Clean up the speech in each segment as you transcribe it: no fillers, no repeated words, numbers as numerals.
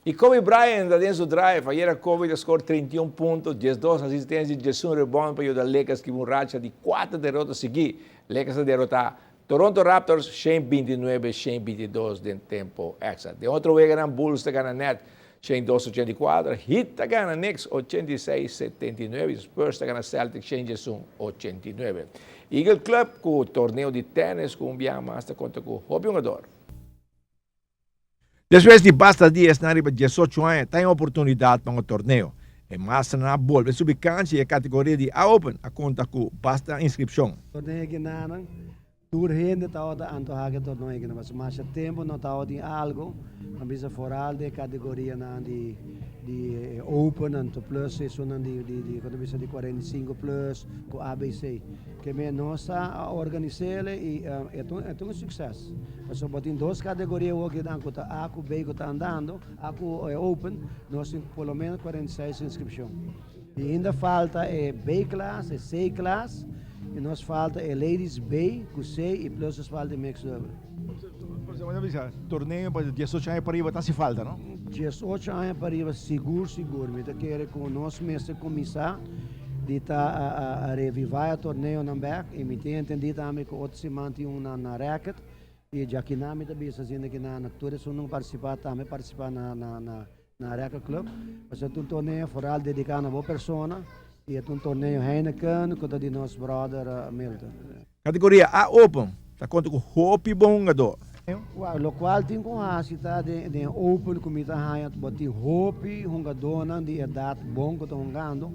Y Kobe Bryant ta den su drive. Ayera Kobe a score 31 punto, 12 asistencia y 11 rebound pa yuda Lakers kibra un racha di 4 derota sigui. Lakers a derota Toronto Raptors 129-122 den tempo extra. Den otro wega, Bulls ta gana Nets 102-84, Heat ta gana Knicks 86-79, Spurs ta gana Celtics 101-89. Eagle Club cu torneo di tennis cu un biaha mas ta conta cu hopi hungador. Despues di basta dia, esnan riba 18 aña tin oportunidad pa un torneo. E masternan a bolbe subi cancha y e categoria di A-Open a conta cu basta inscripcion. Torneo aki nan, tur hende tabata antoha e torneo aki, mas mas tempo no tabatin algo, a bisa vooral di categoria nan di open anto plus eso nan di cuando bisa di 45 plus cu ABC. Kemen nos a organisa e e un suceso. Mas tin dos categoria cu nan cu A cu B cu ta andando, A cu open, nos tin por lo menos 46 inscripcion. Y ainda falta e B class, e C class, y nos falta e Ladies B, cu C y plus nos falta e mixed double. Torneo pa 18 aña pa ariba ta haci falta, no? 18 aña pa ariba, sigur, sigur. Mi ta kere cu nos mester cuminsa di ta a reviva e torneo nan back y mi ta entendi tambe cu otro siman tin un na racket y ya cu nan mi tambe ta haciendo cu na tur no participa tambe participa na racket club. Mas e un torneo vooral dedica na bo persona y e un torneo Heineken cu di nos brother Milton. Categoria A Open, ta conta cu hopi bon hungador. Wow, locual tin cu haci ta di open cu mi ta haya tin hopi hungadornan di edad bon cu ta hungando.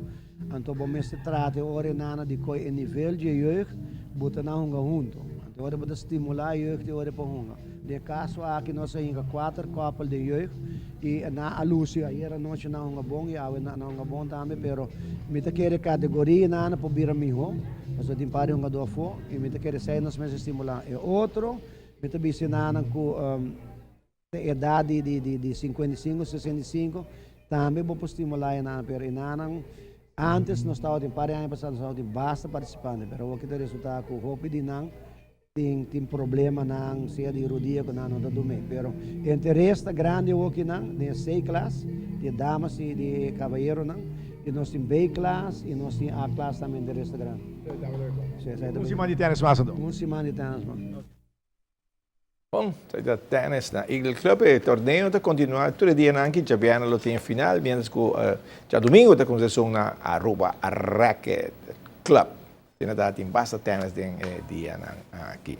Anto bo mester trata ora nana di coi e nivel di jeugd bota na hunga hunto. Anto ora bota stimula jeugd di ora pa hunga. Den caso aki nos a hinca cuater koppel di jeugd y nan a luci ayera nochi nan a hunga bon y awe nan a hunga bon tambe, pero mi ta kere categoria nan por bira miho. Paso tin par hungador afo y mi ta kere esey nos mester stimula. E otro mi ta bisa nan cu edad di 55, 65 tambe bo por stimula nan, pero nan antes nos tabatin par aña pasa nos tabatin basta participante, pero awor ta resulta cu hopi di nan tin problema nan, sea di rudia cu nan no ta dome, pero interes ta grandi awor nan den C class di damas y di caballero nan, y nos tin B class y nos tin A class tambe, interes ta grandi. Si, Un siman di tennis mas anto. Un siman di tennis mas. Bon, ta tennis na Eagle Club e torneo ta continua tur dia nan aki, diabierna lo tin final, mientras cu diadomingo ta cuminsa na Aruba Racket Club. Tin basta tennis den dia nan aki.